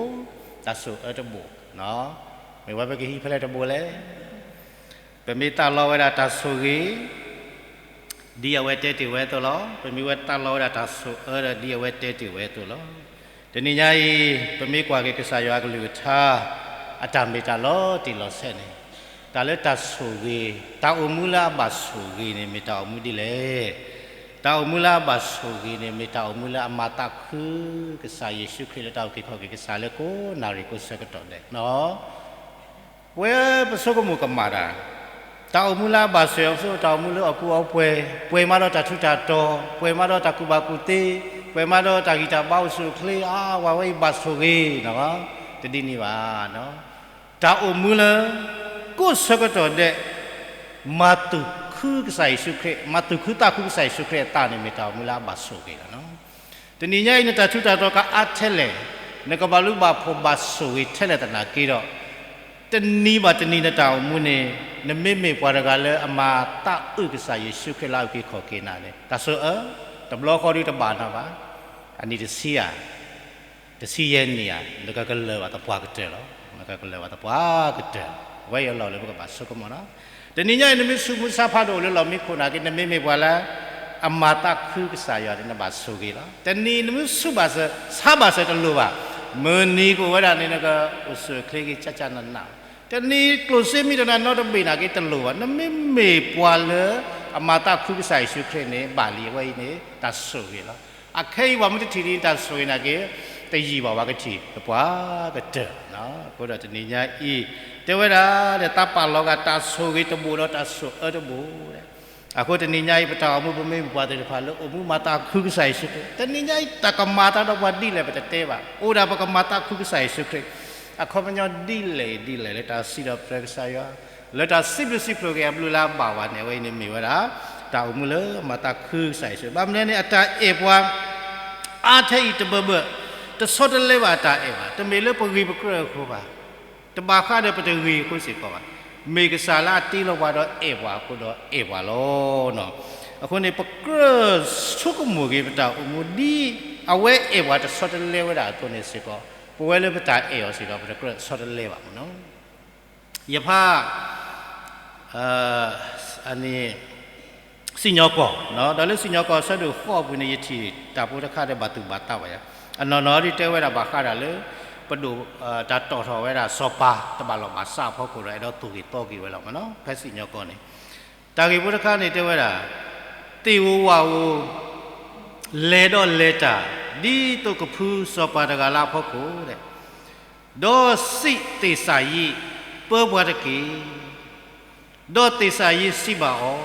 တၢ်ဆိၣ်အၢတဘိ, မ့ၢ်ဝဲပကဟံးဖဲလဲၣ်တဘိလဲၣ်. ပမ့ၢ်သးလီဝဲဒၣ်တၢ်ဆိၣ်ဂ့ၤ ဒ်အဝဲတဲတ့ၢ်ဝဲအသိးလီၤ. ပမ့ၢ်ဝဲသးလီဝဲဒၣ်တၢ်ဆိၣ်အၢဒီး ဒ်အဝဲတဲတ့ၢ်ဝဲအသိးလီၤ. တနံၤညါအံၤ ပမ့ၢ်ကွၢ်က့ၤကစၢ်ယွၤအကလုၢ်ကထါ အတၢ်မ့ၢ်တၢ်လီၤတံၢ်လီၤဆဲးန့ၣ်, တၢ်လၢတၢ်ဆိၣ်ဂ့ၤ, တၢ်အိၣ်မူလၢအဘၣ်ဆိၣ်ဂ့ၤန့ၣ် မ့ၢ်တၢ်အိၣ်မူဒ်လဲၣ်. တၢ်အိၣ်မူလၢအဘၣ်ဆိၣ်ဂ့ၤန့ၣ် မ့ၢ်တၢ်အိၣ်မူလၢအမၤသးခု ကစၢ်ယ့ၣ်ၡူးခရံာ်လၢတၢ်အုၣ်က့ၤခီၣ်က့ၤကစၢ်လၢကိးနၣ်ရံၣ်ကိးဆၢကတီၢ်ဒဲးနီၤ. ပဝဲပဆိကမိၣ်ကမၣ်တၢ်, တၢ်အိၣ်မူလၢအဘၣ်ဆိၣ်ဂ့ၤအီၤ ပဆိကမိၣ်တၢ်အိၣ်မူလၢအီၣ်ကူအီပှဲၤ, ပှဲၤမးဒီးတၢ်ထူးတၢ်တီၤ, ပှဲၤမးဒီးတၢ်ကူၣ်ဘၣ်ကူၣ်သ့, ပှဲၤမးဒီးတၢ်ဂံၢ်တၢ်ဘါအိၣ်ဆူၣ်အိၣ်ချ့, အါ ဝဲအံၤဘၣ်ဆိၣ်ဂ့ၤ, တဒ်န့ၣ်ဘၣ်. တၢ်အိၣ်မူလၢ ကိးဆၢကတီၢ်ဒဲး မၤသူၣ်ခုကစၢ်ယ့ၣ်ၡူးခရံာ်, မၤသူၣ်ခုသးခုကစၢ်ယ့ၣ်ၡူးခရံာ်အသးန့ၣ် မ့ၢ်တၢ်အိၣ်မူလၢအဘၣ်ဆိၣ်ဂ့ၤလီၤ. တနံၤညါအံၤ နတၢ်ထူးတၢ်တီၤကအါထဲလဲၣ်, နကဘၣ်လူၤဘၣ်ဖှီၣ်ဘၣ်ဆိၣ်ဂ့ၤထဲလဲၣ်သနာ်က့ဒီး, တနံၤဘၣ်တနံၤနတၢ်အိၣ်မူန့ၣ် နမ့မ့ၢ်ပှၤတဂၤလၢအမၤသးအုးကစၢ်ယ့ၣ်ၡူးခရံာ်လၢအုၣ်က့ၤခီၣ်က့ၤနၤန့ၣ် တၢ်ဆိၣ်အၢ, တဘျီဃီဒုးတဘၣ်နၤဘၣ်, အနံၣ်တဆံဧါ, တဆံယဲၢ်နံၣ်ဧါ, နကကလၢၤဘၣ်သပှၢ်ကတၢၢ်လီၤ. နကကလၢၤဘၣ်သပှၢ်ကတၢၢ်, အဝဲအံၤအလီၢ်လၢပကဘၣ်ဆိကမိၣ်လီၤ. တနံၤညါအံၤ နမ့ၢ်ဆူးမူးဆါဖးဒိၣ်အိၣ်လၢလီၢ်မံခိၣ်နာ်က့ နမ့မ့ၢ်ပှၤလၢ အမၤသးခုကစၢ်ယွၤန့ၣ် နဘၣ်ဆိၣ်ဂ့ၤလီၤ. တနံၤနမ့ၢ်ဆူးဘၣ်စၢၤ ဆါဘၣ်စၢၤတလိၣ်ဘၣ်, မုၢ်နံၤကအိၣ်ဝဲဒၣ်န့ၣ် နကအိၣ်ဆူၣ်အိၣ်ချ့က့ၤ ကၢ်ကၢ်နးနး တနံၤကျိၣ်စ့မံတနၤနီတဘ့ၣ်နာ်က့တလိၣ်ဘၣ်. နမ့မ့ၢ်ပှၤလၢအမၤသးခုကစၢ်ယ့ၣ်ၡူးခရံာ်န့ၣ် ဘၣ်လံ. အဝဲအံၤန့ၣ် တၢ်ဆိၣ်ဂ့ၤလီၤ. အခဲအံၤပှၤမ့ၢ်တထံၣ်ဒ်န့ၣ် တၢ်ဆိၣ်ဂ့ၤနာ်က့ တယံာ်ဘၣ် ပှၤကထံၣ်ပှၤကတၢၢ်. အဃိဒီးတနံၤညါအံၤ တဲဝဲဒၣ်ဒီး သးပာ်လီၤဂာ်တၢ်ဆိၣ်ဂ့ၤတဘိဒီးတၢ်ဆိၣ်အၢတဘိ အဃိတနံၤညါအံၤ ပတၢ်အိၣ်မူ ပမ့မ့ၢ်ပှၤသ့ၣ်တဖၣ်လၢအိၣ်မူမၤသးခုကစၢ်ယ့ၣ်ၡူးခရံာ် တနံၤညါအံၤ တၢ်ကမၤအသးဒီးပှၤဒ်လဲၣ် ပတတဲဘၣ်. အိၣ်ဒၣ်ပကမၤသးခုကစၢ်ယ့ၣ်ၡူးခရံာ် အခီပညီဒ်လဲၣ်ဒ်လဲၣ် လၢတၢ်စံးထီၣ်ပတြၢၤကစၢ်ယွၤ လၢတၢ်စံးဘျုးစံးဖှိၣ်က့ၤအဘျုးလၢအဘၣ်ဝဲန့ၣ် အဝဲအံၤန့ၣ်မ့ၢ်ဝဲဒၣ် တၢ်အိၣ်မူလၢမၤသးခုကစၢ်ယ့ၣ်ၡူး. ဘၣ်မနုၤန့ၣ် အတၢ်အဲၣ်ပှၤ အါထဲအံၤတဘၢဘၢ တဆီတလဲဘၣ်အတၢ်အဲၣ်ဘၣ်. တမ့ၢ်လၢပဂ့ၤပကြၢးအဃိဘၣ်. တဘၣ်ဃးဒီးပတဂ့ၤအဃိစ့ၢ်ကီးဘၣ်. မ့ၢ်ကစၢ်လၢအတ့လီၤပှၤဒီးအဲၣ်ပှၤအဃိဒီးအဲၣ်ပှၤလီၤ. အဃိန့ၣ် ပကြၢးဆိကမိၣ်က့ၤပတၢ်အိၣ်မူ ဒ်အဝဲအဲၣ်ပှၤတဆီတလဲဝဲဒၣ်အသိးန့ၣ်စ့ၢ်ကီး ပဝဲလၢပတၢ်အဲၣ်အီၤစ့ၢ်ကီး ပတကြၢးဆီတလဲဘၣ်မ့ၢ်နီၤ. ယဖး အန့ၣ် စံၣ်ညီၣ်ကွီၢ်, ဒီးလၢစံၣ်ညီၣ်ကွီၢ်အဆၢဒိၣ်ဃိးအပူၤန့ၣ် ယထံၣ်တၢ်ဖိတခါဒီးဘၣ်သူၣ်ဘၣ်သးဝဲယါ, အနီၢ်နီၢ်ဒ်တဲဝဲဒၣ်ဘၣ်ဃးဒၣ်လၢ ပဒိၣ် တၢ်တီၣ်ထီၣ်ဝဲဒၣ်စီၤပၤ တဘၣ်လီၢ်ဘၣ်စးအဖီခိၣ်ဒီး အဲၣ်ဒိးသူၣ်ဂ့ၤသီက့ၤဝဲလီၤမ့ၢ်နီၤ. ဖဲစံၣ်ညီၣ်ကွီၢ်န့ၣ် တၢ်ဂ့ၢ်ဖိတခါန့ၣ်တဲဝဲဒၣ် သ့ၣ်ဧိၤဝၣ်ဧိၤ လဲၤဒီးလဲၤတၢ် ဒ်သိးကဖုစီၤပၤတဂၤလၢအဖီခိၣ်ဒီး ဒီးစံးသ့ၣ်စၤယံး ပၢပှၤတက့ၢ်. ဒီးသ့ၣ်စၤယံးစံးဘၣ်အီ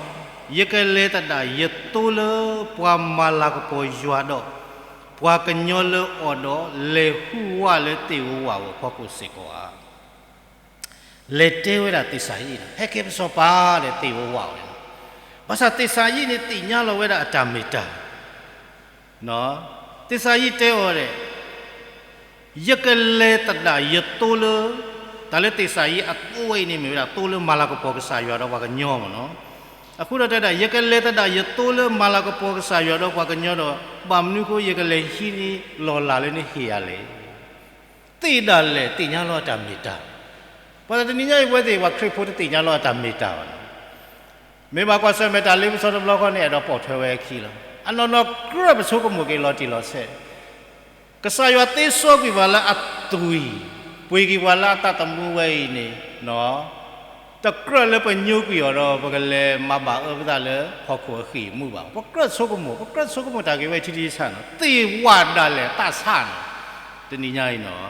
ၤ, ယကလဲၤသဒၣ်ယသိလၢပှၤမၤလၤကပီၤယွၤဒီး ပှၤကညီလၢအီၤဒီး လဲၤဟူးဝးလၢသ့ၣ်ဧိၤဝၣ်ဧိၤအဖီခိၣ်စ့ၢ်ကီးဧါ. လဲၤတဲဝဲဒၣ်သ့ၣ်စၤယံးန့ၣ် ဟဲက့ၤပစီၤပၤဒီးသ့ၣ်ဧိၤဝၣ်ဧိၤန့ၣ်, ဘၣ်ဆၣ်သ့ၣ်စၤယံးန့ၣ်သ့ၣ်ညါလီၤဝဲဒၣ်အတၢ်မ့ၢ်တၢ် သ့ၣ်စၤယံးတဲအီၤဒီး ယကလဲၤသဒၣ်ယသိလၢ တၢ်လၢသ့ၣ်စၤယံးအသိဝဲအံၤန့ၣ်မ့ၢ်ဝဲဒၣ် သိလၢမၤလၤကပီၤကစၢ်ယွၤဒီးပှၤကညီမ့ၢ်နီၤ. အဃိဒီးတဲဒၣ် ယကလဲၤသဒၣ်ယသိလၢမၤလၤကပီၤကစၢ်ယွၤဒီးပှၤကညီဒီး ဘၣ်မနုၤဃိယကလဲၤဟံးန့ၢ်လီၢ်လၤလၢနဟ့ၣ်ယၤလဲၣ်. သ့ၣ်ဒၣ်လဲာ်သ့ၣ်ညါလီၤအတၢ်မ့ၢ်တၢ်, ပှၤတနံၤညါအံၤပဝဲသ့ၣ်ပှၤခရံာ်ဖိတသ့ၣ်ညါလီၤအတၢ်မ့ၢ်တၢ်ဘၣ်နီၤ. မ့ၢ်ဘၣ်ကွၢ်ဆၢၣ်မဲာ်တၢ်လ့ပစီတဘျီဃီန့ၣ် အဲၣ်ဒိးပိာ်ထွဲဝဲအခံလီၤ. အနီၢ်နီၢ်ကြၢးပဆိကမိၣ်က့ၤလီၤတံၢ်လီၤဆဲး, ကစၢ်ယွၤသ့စီကွံာ်ပှၤလၢအသွံၣ်, ပှ့ၤက့ၤပှၤလၢအသးသမူဝဲအံၤန့ၣ်, တကြၢးလၢပညိကွံာ်အီၤဒီး ပကလဲၤမၤဘၣ်အၢပသးလၢဟီၣ်ခိၣ်အဃံၢ်အမူဘၣ်. ပကြၢးဆိကမိၣ်, ပကြၢးဆိကမိၣ်တၢ်ဂ့ၢ်ဝဲထံထံဆးဆးနီၤ, သ့ၣ်ဝၣ်ဒၣ်လဲာ်သးဆးနီၤ, တနံၤညါအံၤနီၤ.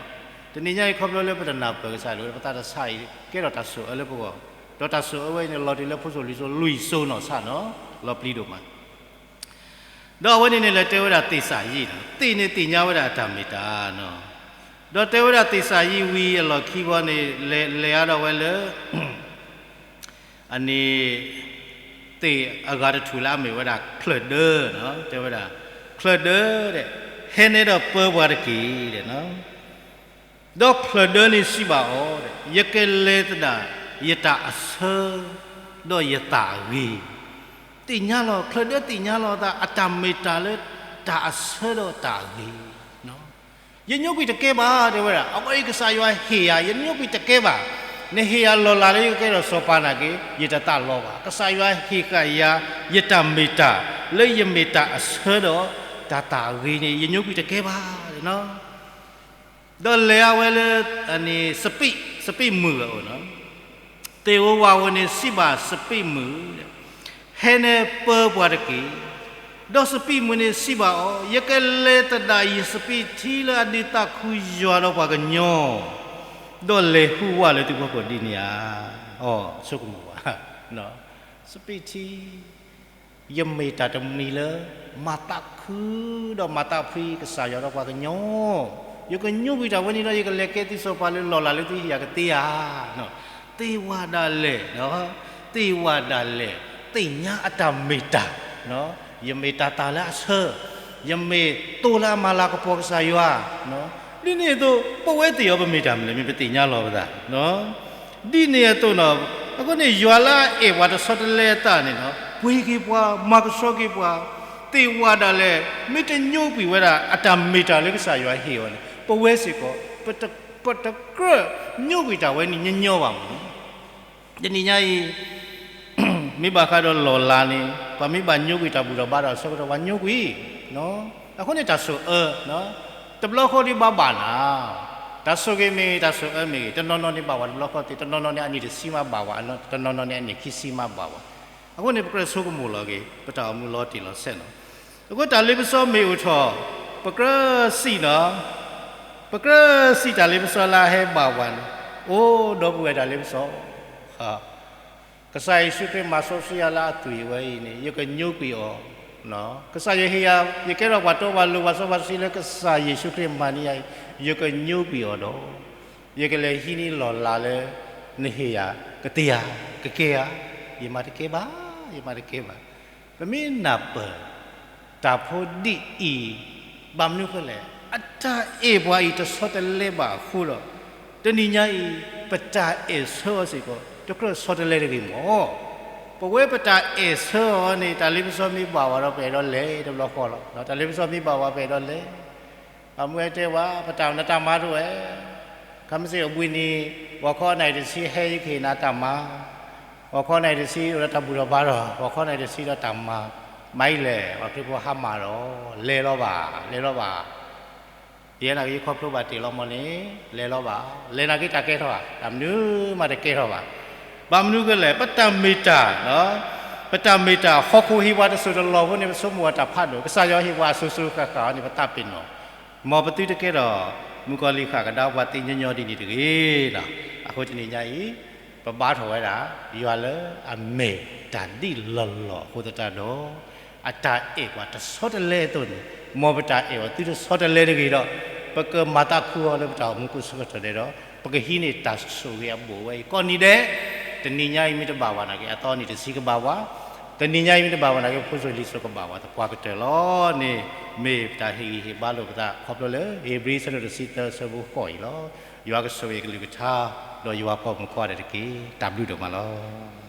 တနံၤညါအံၤခီဖျိလၢပတနၢ်ပၢၢ်ကစၢ်ဒၣ်ဝဲ ပသးတဆးအံၤ ကဲထီၣ်တၢ်ဆိၣ်အၢလၢပဂီၢ်, ဒီးတၢ်ဆိၣ်အၢဝဲအံၤန့ၣ် လီၤတံၢ်လၢဖိစိၤလံၤစိၤလွံၢ်စိၤနီၢ်ဆးနီၤ, လီၤပျံၤဒိၣ်မး. ဒီးအဝဲန့ၣ်န့ၣ်လဲၤတဲဝဲဒၣ်သ့ၣ်စၤယံးနီၤ, သ့ၣ်န့ၣ်သ့ၣ်ညါဝဲဒၣ်အတၢ်မ့ၢ်တၢ်နီၤ. ဒီးတဲဝဲဒၣ်သ့ၣ်စၤယံးဝံၤအလီၢ်ခံဘီန့ၣ် လဲၤအါထီၣ်ဝဲလၢ အန့ၣ် သ့ၣ်အဂၤတထူၣ်လၢအမ့ၢ်ဝဲဒၣ်ချၢၣ်ဒၢ, တဲဝဲဒၣ် ချၢၣ်ဒၢဒီး ဟဲနဲဒီးပၢပှၤတက့ၢ်. ဒီးချၢၣ်ဒၢန့ၣ်စံးဘၣ်အီၤ, ယကလဲၤသဒၣ်ယတၢ်အဆၢ ဒီးယသးအဂ့ၤ. သ့ၣ်ညါလီၤ, ချၢၣ်ဒၢသ့ၣ်ညါလီၤအသး အတၢ်မ့ၢ်တၢ်လၢတၢ်အဆၢဒီးတၢ်အဂ့ၤ. ယညိကွံာ်တကဲဘၣ်, တဲဝဲဒၣ် အဝဲအံၤကစၢ်ယွၤဟ့ၣ်ယၤ, ယညိကွံာ်တကဲဘၣ်. နဟ့ၣ်ယၤလီၢ်လၤလၢယကကဲထီၣ်စီၤပၤနာ်က့ ယတသးလီဘၣ်. ကစၢ်ယွၤဟ့ၣ်ဃာ်ယၤ ယတၢ်မ့ၢ်တၢ် လၢယမ့ၢ်တၢ်အဆၢဒီးတၢ်သးအဂ့ၤန့ၣ် ယညိကွံာ်တကဲဘၣ်. ဒီးလဲၤအဝဲလၢ စပံး, စပံးမုၢ်အအိၣ်နီၤ. သ့ၣ်ဧိၤဝၣ်ဧိၤန့ၣ်စံးဘၣ်စပံးမုၢ်, ဟဲနဲပၢပှၤတက့ၢ်. ဒီးစပံးမုၢ်န့ၣ်စံးဘၣ်အီၤ, ယကလဲၤသဒၣ်ယစပံးထံလၢအဒုးသးခုယွၤဒီးပှၤကညီ, ဒီးလဲၤဟူးဝးလၢသုဖီခိၣ်ဒ်န့ၣ်ဧါ. အီၤဆိကမိၣ်ဘၣ်, စပံးထံ ယမ့ၢ်တၢ်တမံၤလၢ မၤသးခု ဒီးမၤသးဖှံကစၢ်ယွၤဒီးပှၤကညီ, ယကညိကွံာ်တၢ်ဝဲန့ၣ်ဒီး ယကလဲၤကဲသုစီၤပၤလၢလီၢ်လၤလၢသုဟ့ၣ်ယၤကသ့ဧါ. သ့ၣ်ဝၣ်ဒၣ်လဲာ်, သ့ၣ်ဝၣ်ဒၣ်လဲာ်, သ့ၣ်ညါအတၢ်မ့ၢ်တၢ်, ယမ့ၢ်တၢ်သၣ်လၢအဆၢ, ယမ့ၢ်သိလၢအမၤလၤကပီၤကစၢ်ယွၤ, ဒ်န့ၣ်အသိး ပဝဲသ့ၣ်အီၤပမ့ၢ်တၢ်မနုၤလဲၣ် မ့ၢ်ပသ့ၣ်ညါလီၤပသး ဒ်န့ၣ်အသိးနီၤ, အဃိန့ၣ် ယွၤလၢအအဲၣ်ပှၤတဆီတလဲအသးန့ၣ်နီၤ, ပှ့ၤက့ၤပှၤ, မၤကဆှီက့ၤပှၤ, သ့ၣ်ဝၣ်ဒၣ်လဲာ်, မ့ၢ်တညိကွံာ်ဝဲဒၣ် အတၢ်မ့ၢ်တၢ်လၢကစၢ်ယွၤဟ့ၣ်အီၤန့ၣ် ပဝဲစ့ၢ်ကီး ပတကြၢးညိကွံာ်တၢ်ဝဲန့ၣ်ညီညီဘၣ်မး. တနံၤညါအံၤ မ့ၢ်ဘၣ်ဃးဒီးလီၢ်လၤန့ၣ် ပှၤမ့ၢ်ဘၣ်ညိကွံာ်တၢ်ဘူၣ်ထီၣ်ဘါထီၣ်အဆၢကတီၢ် ပှၤညိကွံာ်, အဃိန့ၣ်တၢ်ဆိၣ်အၢ, တဘျီဃီဒ်ဘၣ်ဘၣ်နၤ တၢ်ဆိၣ်ဂ့ၤမ့ၢ်ဂ့ၤ တၢ်ဆိၣ်အၢမ့ၢ်ဂ့ၤ တနီၤနီၤန့ၣ်ဘၣ်ဝဲတဘျီဃီသ့ၣ်, တနီၤနီၤန့ၣ်အနံၣ်တဆံမးဘၣ်ဝဲ, တနီၤနီၤန့ၣ်အနံၣ်ခံဆံမးဘၣ်ဝဲ. အဃိန့ၣ် ပကြၢးဆိကမိၣ်လီၤက့ၤ ပတၢ်အိၣ်မူလီၤတံၢ်လီၤဆဲးလီၤ. အဃိတၢ်လ့ပစီမ့ၢ်အိၣ်ထီၣ်, ပကြၢးစံးနီၤ, ပကြၢးစံးတၢ်လ့ပစီလၢအဟဲဘၣ်ဝဲန့ၣ်, အိၣ်ဒီပုၢ်ဝဲၢ်တၢ်လ့ပစီ ကစၢ်ယ့ၣ်ၡူးခရံာ်မၤစီဆှံယၤလၢအသွံၣ်ဝဲအံၤန့ၣ် ယကညိကွံာ်အီၤ, ကစၢ်ယွၤဟ့ၣ်ယၤ, ယကဲထီၣ်ပှၤတီပှၤလိၤပှၤစီပှၤဆှံလၢကစၢ်ယ့ၣ်ၡူးခရံာ်မၤန့ၢ်ယၤအံၤ, ယကညိကွံာ်အီၤဒီး, ယကလဲၤဟံးန့ၢ်လီၢ်လၤလၢ နဟ့ၣ်ယၤ, ကတ့ဧါ, ကကဲဧါ, ယမၤတကဲဘၣ်, ယမၤတကဲဘၣ်. ပမ့ၢ်နၢ်ပၢၢ် တၢ်ဖိဒ်အံၤ, ဘၣ်မနုၤဃိလဲၣ်, အတၢ်အဲၣ်ပှၤအံၤတဆီတလဲဘၣ်အဃိဒီး, တနံၤညါအံၤ ပတၢ်အဲၣ်ဆၢအီၤစ့ၢ်ကီး တကြၢးဆီတလဲတဂ့ၤမၢ်. ပဝဲပတၢ်အဲၣ်ဆၢအီၤန့ၣ် တၢ်လ့ပစီမ့ၢ်ဘၣ်ဝဲဒီး ပအဲၣ်ဒိးလဲၤတဘျီဃီလီၤ. တၢ်လ့ပစီမ့ၢ်ဘၣ်ဝဲ ပအဲၣ်ဒိးလဲၤ ပမ့ၢ်တဲဝဲ ပတၢ်နတၢ်မၤတအိၣ်ဝဲ, ခဲမုၢ်ဆ့ၣ်အဘှံးနံၤ ဂီၤခီနၣ်ရံၣ်တဆံဟဲ ယကဟ့ၣ်နၤတၢ်မၤ, ဂီၤခီနၣ်ရံၣ်တဆံအိၣ်ဒီးတၢ်ဘူၣ်ထီၣ်ဘါထီၣ်, ဂီၤခီနၣ်ရံၣ်တဆံဒီးတၢ်မၤ, မၤအံၤလဲၣ် ပှၤခရံာ်ဖိဟါမၢ်ဒီး လဲၤလီၤဘၣ်, လဲၤလီၤဘၣ်. ယဲနာ်က့ ယခီဖျိဘၣ်တ့ၢ်လီၤမၢ်န့ၣ် လဲၤလီၤဘၣ်, လဲၤနာ်က့တၢ်ကဲထီၣ်ဧါ, တၢ်မနုၤမးတကဲထီၣ်ဘၣ်. ဘၣ်မနုၤဃိလဲၣ်, ပတၢ်မ့ၢ်တၢ် ပတၢ်မ့ၢ်တၢ် ဟီၣ်ခိၣ်ဟ့ၣ်ပှၤတစိၢ်တလီၢ်ဖိန့ၣ် ပဆိကမိၣ်အတၢ်ဖးဒိၣ်, ကစၢ်ယွၤဟ့ၣ်ပှၤအစိၤစိၤဃၣ်ဃၣ်အီၤန့ၣ် ပသးပ့ၤနီၣ်, မ်ပသုတကဲထီၣ် မုၣ်ကီၤလံၢ်ဃၣ်ကဒါပှၤသ့ညီညီဒ်န့ၣ်တဂ့ၤ. အဃိတနံၤညါအံၤ ပဘါထီၣ်ဝဲဒၣ် ယွၤလၢအမ့ၢ်တၢ်ဒ်လီၢ်လီၢ်အဃိသတးဒီး အတၢ်အဲၣ်ပှၤတဆီတလဲအသိးန့ၣ်, မ်ပတၢ်အဲၣ်အီၤသုတဆီတလဲတဂ့ၤဒီး, ပကမၤသးခုအီၤလၢပတၢ်အိၣ်မူပူၤဆၢကတီၢ်ဒဲးဒီး ပကဟံးန့ၢ်တၢ်ဆိၣ်ဂ့ၤအဘူးဝဲအံၤကိးနံၤဒဲး. တနံၤညါအံၤမ့ၢ်တဘၣ်ဝဲနာ်က့ အသီနံၣ်တဆံကဘၣ်ဝဲ, တနံၤညါအံၤမ့ၢ်တဘၣ်ဝဲနာ်က့ ဖိစိၤလံၤစိၤကဘၣ်ဝဲသပှၢ်ကတၢၢ်လီၤန့ၣ်, မ့ၢ်ပတၢ်ဟ့ၣ်ဂံၢ်ဟ့ၣ်ဘါလိာ်ပသးခီဖျိလၢ ဧ့ၤဘြံၤ အဆၢဒိၣ်တဆံသၢအဆၢဖိဃိးအံၤလီၤ. ယွၤကဆိၣ်ဂ့ၤကလုၢ်ကထါ ဒီးယွၤပိာ်မုၣ်ကိးဂၤဒဲးတက့ၢ်. တၢ်ဘျုးဒိၣ်မးလီၤ.